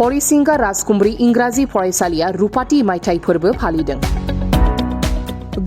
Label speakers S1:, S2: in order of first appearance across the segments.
S1: हरिसिंगा राजकुमरी इंराजि फरायसालिया रुपाथि मायथाइ फोरबो फालिदों।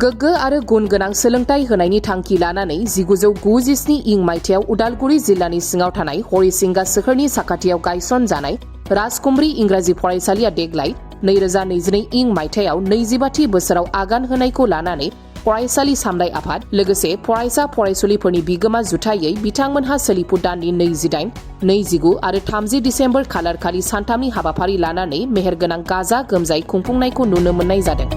S1: गोग्गो आरो गुन गोनां सोलोंथाइ होनायनि थांखि लानानै 1997 इं मायथाइयाव उदालगुरि जिल्लानि सिङाव थानाय हरिसिंगा सोहोरनि साखाथियाव गायसन जानाय राजकुमरी इंराजि फरायसालिया देग्लाय 2022 इं मायथाइयाव 25थि बोसोराव आगान होनायखौ लानानै फरायसालि सामलाय आफाद लोगोसे फरायसा फरायसुलिफोरनि बिगोमा जुथायै बिथांमोनहा सोलिफु दाननि 28, 29 आरो 30 डिसेम्बर खालारखालि सानथामनि हाबाफारि लानानै मेहेरगोनां गाजा गोमजायै खुंफुंनायखौ नुनो मोननाय जादों।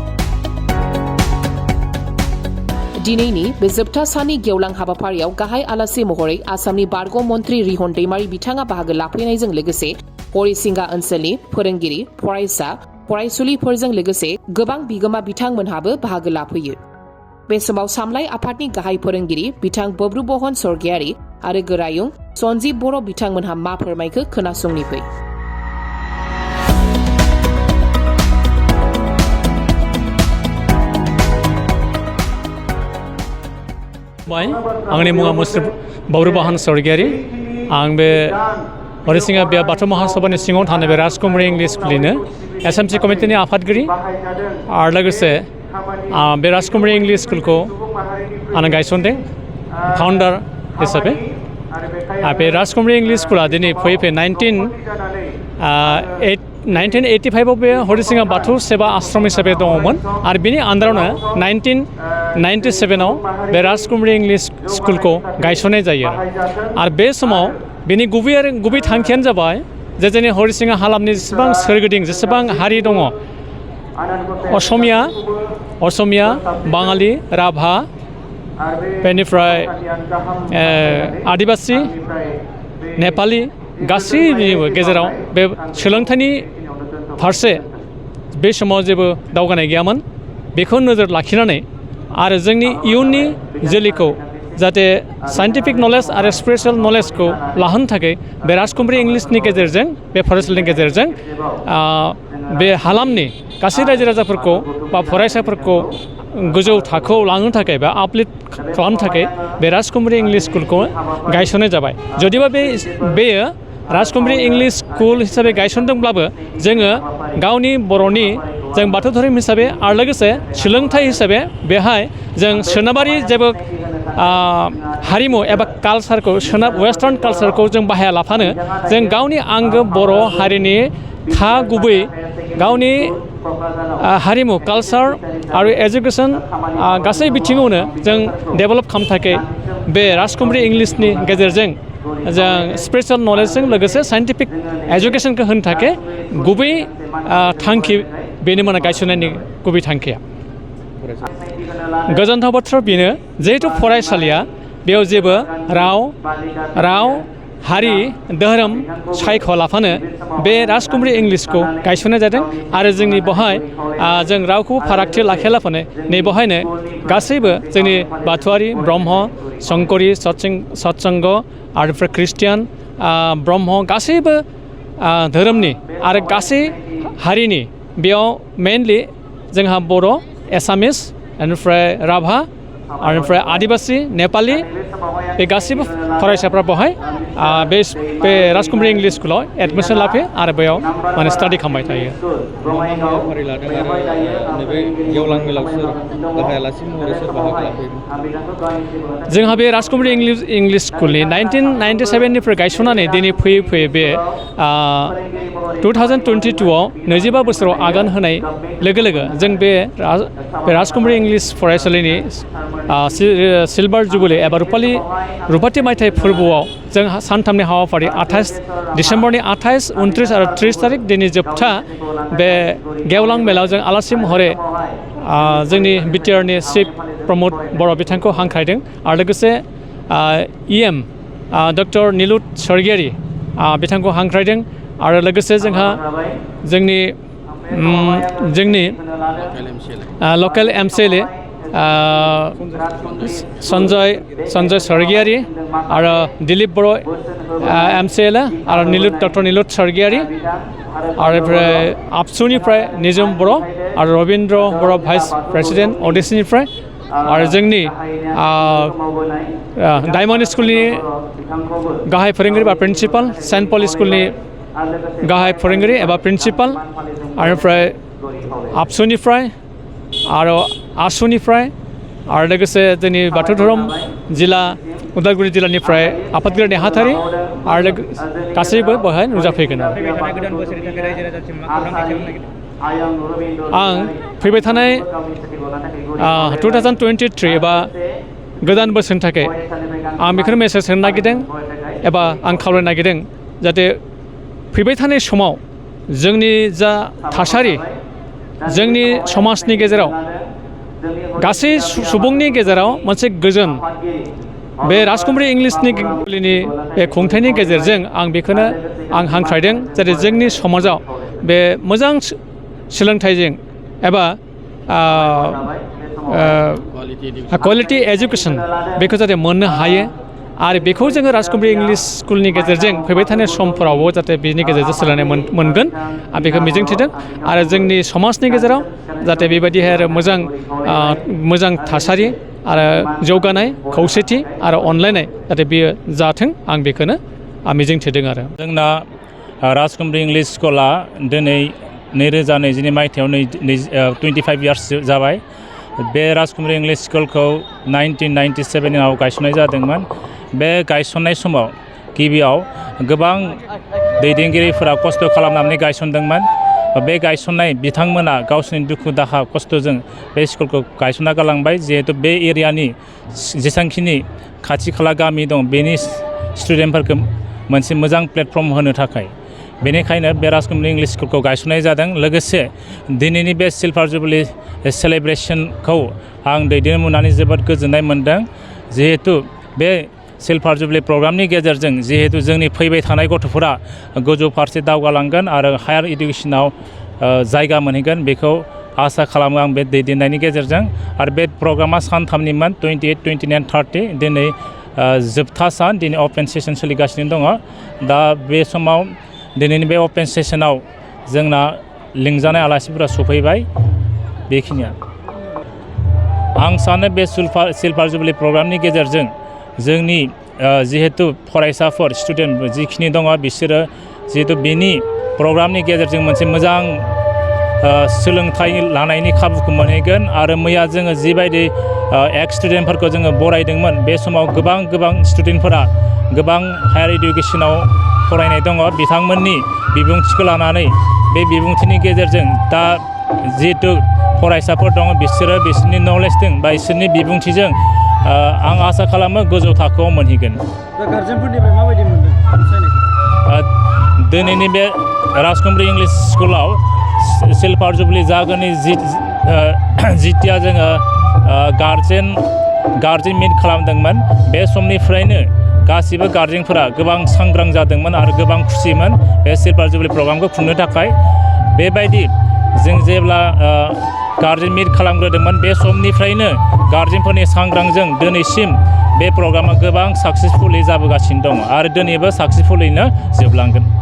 S1: दिनैनि बे जोबथा साननि गेवलां हाबाफारियाव गाहाय आलासि महरै आसामनि बारग' मन्त्रि रिहन दैमारी बिथाङा बाहागो लाफैनायजों लोगोसे हरिसिंगा ओनसोलनि फोरोंगिरि, फरायसा, फरायसुलिफोरजों लोगोसे गोबां बिगोमा बिथांमोनहाबो बाहागो लाफैयो। बे समाव सामलाय आफादनि गाहाय फोरोंगिरि बिथां बब्रु बहन स्वर्गियारि आरो गोरायुं सन्जीब बर' बिथांमोनहा मा फोरमायखो खोनासंनि फै।
S2: आंनि मुङा मुस्रि बब्रु बहन स्वर्गियारि। आं बे हरिसिंगा बे बाथौ महासभानि सिङाव थानाय बे राजकुमरी इंलिश स्कुलनिनो एसएमसि कमिटिनि आफादगिरि आरो लोगोसे बे राजकुमरी इंलिश स्कुलखौ आं गायसनदों फाउन्डार हिसाबै। बे राजकुमरी इंलिश स्कुला दिनै फैयै 1985 बे हरिसिंगा बाथौ सेवा आश्रम हिसाबै दङमोन आरो बिनि आन्दारावनो 1997 बे राजकुमरी इंलिश स्कुलखौ गायसननाय जायो आरो बे समाव बिनि गुबै थांखियानो जाबाय जे जोंनि हरिसिंगा हालामनि जेसेबां सोरगिदिं जेसेबां हारि दङ असमिया, बाङालि, राभा, बेनिफ्राय आदिबासि, नेपालि गासैनिबो गेजेराव बे सोलोंथाइनि फारसे बे समाव जेबो दावगानाय गैयामोन। बेखौ नोजोर लाखिनानै आरो जोंनि इयुननि जोलैखौ जाहाथे साइन्टिफिक नलेज आरो स्पिरिचुवेल नलेजखौ लाहोनो थाखाय बे राजकुमरी इंलिशनि गेजेरजों बे फरायसालिनि गेजेरजों बे हालामनि गासै रायजो राजाफोरखौ बा फरायसाफोरखौ गोजौ थाखोआव लांनो थाखाय बा आपलिफ्ट खालामनो थाखाय बे राजकुमरी इंलिश स्कुलखौ गायसननाय जाबाय। जुदिबा बेयो राजकुमरी इंलिश स्कुल हिसाबै गायसनदोंब्लाबो जोङो गावनि बर'नि जों बाथौ धोरोम हिसाबै आरो लोगोसे सोलोंथाइ हिसाबै बेहाय जों सोनाबारि जेबो हारिमु एबा कालसारखौ वेस्टार्न कालसारखौ जों बाहाया लाफानो जों गावनि आंगो बर' हारिनि गुबै गावनि हारिमु कालसार आरो एजुकेसन गासै बिथिङावनो जों डेभेलप खालामनो थाखाय बे राजकुमरी इंलिशनि गेजेरजों जों स्पिरिचुवेल नलेजजों लोगोसे साइन्टिफिक एजुकेसनखौ होनो थाखाय गुबै थांखि बेनोमोन गायसननायनि गुबै थांखिया। गोजोनथाव बाथ्रा बेनो जिहेतु फरायसालिया बेयाव जेबो राव हारि धोरोम सायख'लाफानो बे राजकुमरी इंलिशखौ गायसननाय जादों आरो जोंनि बेवहाय जों रावखौबो फारागथि लाखियालाफानो नै बेवहायनो गासैबो जोंनि बाथौआरि ब्रह्म शंकरी सत्संग आरो ख्रिस्टियान ब्रह्म गासैबो धोरोमनि आरो गासै हारिनि बेयाव मेनलि जोंहा बर' एसामिस बेनिफ्राय राभा आरो आदिबासि नेपालि बे गासैबो फरायसाफ्रा बेवहाय बे राजकुमरी इंलिश स्कुलाव एडमिसन लाफैयो आरो बेयाव माने स्टाडि खालामबाय थायो। जोंहा बे राजकुमरी इंलिश स्कुलनि 1997 गायसननानै दिनै फैयै बे 2022 25 बोसोराव आगान होनाय लोगो लोगो जों बे राजकुमरी इंलिश फरायसालिनि सिलभार जुबिलि एबा रुपाथि मायथाइ फोरबोआव जों सानथामनि हाबाफारि 28 डिसेम्बरनि 28, 29 आरो 30 तारिख दिनै जोबथा बे गेवलां मेलाव जों आलासि महरै जोंनि बिटिआरनि चिफ प्रमद बर' बिथांखौ हांख्रायदों आरो लोगोसे EM डक्टर निलुत स्वर्गियारि बिथांखौ हांख्रायदों आरो लोगोसे जोंहा जोंनि लकेल MCLA सन्जय स्वर्गियारि आरो दिलीप बर' MCLA आरो डक्टर निलुत स्वर्गियारि आरो ओमफ्राय आबसुनिफ्राय निजोम बर' आरो रबीन्द्र बर' भाइस प्रेसिडेन्ट अडिसिनिफ्राय आरो जोंनि डायमन्ड स्कुलनि गाहाय फोरोंगिरि बा प्रिन्सिपाल सेन्ट पल स्कुलनि गाहाय फोरोंगिरि एबा प्रिन्सिपाल आरो आबसुनिफ्राय आरो आसुनिफ्राय आरो लोगोसे जोंनि बाथौ धोरोम जिल्ला उदालगुरि जिल्लानिफ्राय आफादगिरि नेहाथारि आरो गासैबो बेवहाय नुजाफैगोन आं फैबाय थानाय 2023 एबा गोदान बोसोरनि थाखाय आं बेखौनो मेसेज होनो नागिरदों एबा आं खावलायनो नागिरदों जाहाथे फैबाय थानाय समाव जोंनि जा थासारि जोंनि समाजनि गेजेराव गासै सुबुंनि गेजेराव मोनसे गोजोन बे राजकुमारी इंलिसनि बे खुंथायनि गेजेरजों आं बेखौनो आं हांख्रायदों जाहाथे जोंनि समाजाव बे मोजां सोलोंथाइजों एबा क्वालिटि एजुकेसन बेखौ जाहाथे मोननो हायो आरो बेखौ जोङो राजकुमारी इंलिस स्कुलनि गेजेरजों फैबाय थानाय समफोरावबो जाहाथे बिनि गेजेरजों सोलायनाय मोनगोन आं बेखौ मिजिंथिदों आरो जोंनि समाजनि गेजेराव जाहाथे बेबायदिहाय आरो मोजां थासारि आरो जौगानाय खौसेथि आरो अनलायनाय जाहाथे बियो जाथों आं बेखौनो मिजिंथिदों आरो
S3: जोंना राजकुमारी इंलिस स्कुला दिनै 2020 मायथाइयाव 25 इयार्स जाबाय बे राजकुमारी इंलिस स्कुलखौ 1997 गायसननाय जादोंमोन बे गायसननाय समाव गिबियाव गोबां दैदेनगिरिफोरा खस्थ' खालामनानै गायसनदोंमोन बे गायसननाय बिथांमोना गावसोरनि दुखु दाहा खस्थ'जों बे स्कुलखौ गायसनना गालांबाय जिहेतु बे एरियानि जेसांखिनि खाथि खाला गामि दं बेनि स्टुडेन्टफोरखौ मोनसे मोजां प्लेटफर्म होनो थाखाय बेनिखायनो बे राजकुमारी इंलिस स्कुलखौ गायसननाय जादों लोगोसे दिनैनि बे सिलभार जुबली सेलेब्रेसनखौ आं दैदेननो मोननानै जोबोद गोजोननाय मोनदों जिहेतु बे सिलभार जुबली प्रग्रामनि गेजेरजों जिहेतु जोंनि फैबाय थानाय गथ'फोरा गोजौ फारसे दावगालांगोन आरो हायार इडुकेसनाव जायगा मोनहैगोन बेखौ आसा खालामो आं बे दैदेननायनि गेजेरजों आरो बे प्रग्रामा सानथामनिमोन 28, 29, 30 दिनै जोबथा सान दिनै अपेन सेसन सोलिगासिनो दङ दा बे समाव दिनैनि बे अपेन सेसनाव जोंना लिंजानाय आलासिफोरा सफैबाय बेखिनिया आं सानो बे सिलभार जुबली प्रग्रामनि गेजेरजों जोंनि जिहेतु फरायसाफोर स्टुडेन्ट जिखिनि दङ बिसोरो जिहेतु बेनि प्रग्रामनि गेजेरजों मोनसे मोजां सोलोंथाइ लानायनि खाबुखौ मोनहैगोन आरो मैया जोङो जिबायदि एक्स स्टुडेन्टफोरखौ जोङो बरायदोंमोन बे समाव गोबां स्टुडेन्टफोरा गोबां हायार इडुकेसनाव फरायनाय दङ बिथांमोननि बिबुंथिखौ लानानै बे बिबुंथिनि गेजेरजों दा जिहेतु फरायसाफोर दङ बिसोरो बिसोरनि नलेजजों बा बिसोरनि बिबुंथिजों आं आसा खालामो गोजौ थाखोआव मोनहैगोन
S4: गार्जेनफोरनिफ्राय माबायदि मोनदों
S3: दिनैनि बे राजकुमारी इंलिस स्कुलाव सिलभार जुबली जागोननि जिथिया जोङो गार्जेन मिट खालामदोंमोन बे समनिफ्रायनो गासिबो गार्जेनफोरा गोबां सांग्रां जादोंमोन आरो गोबां खुसिमोन बे सिलभार जुबली प्रग्रामखौ खुंनो थाखाय बेबायदि जों जेब्ला गार्जेन मिट खालामग्रोदोंमोन बे समनिफ्रायनो गार्जेनफोरनि सांग्रांजों दिनैसिम बे प्रग्रामा गोबां साक्सेसफुलै जाबोगासिनो दङ आरो दिनैबो साक्सेसफुलैनो जोबलांगोन